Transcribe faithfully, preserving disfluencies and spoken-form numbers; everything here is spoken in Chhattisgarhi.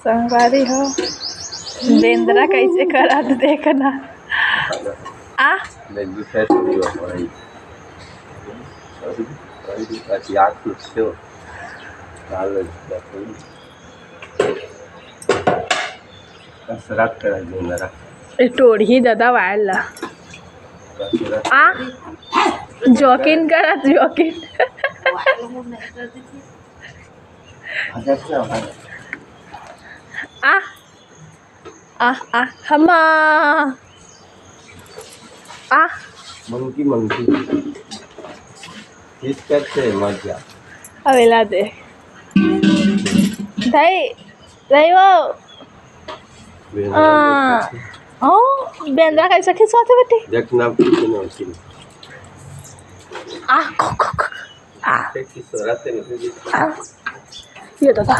संगवारी हो, बेंदरा कइसे करत देखना। आ कसरत करत बेंदरा। ए टोड़ही ददा वायल ला। आ जॉकिंग करत जॉकिंग। आ आ आ हमा। आ मंकी मंकी। किस करते मजा। अवेला दे। दाई, दाई वो। आ ओ बेंदरा कइसे खिसवाथे बेटी। देखना कितने होती। आ खो खो खो। आ किस तरह से निकल आ ये ददा।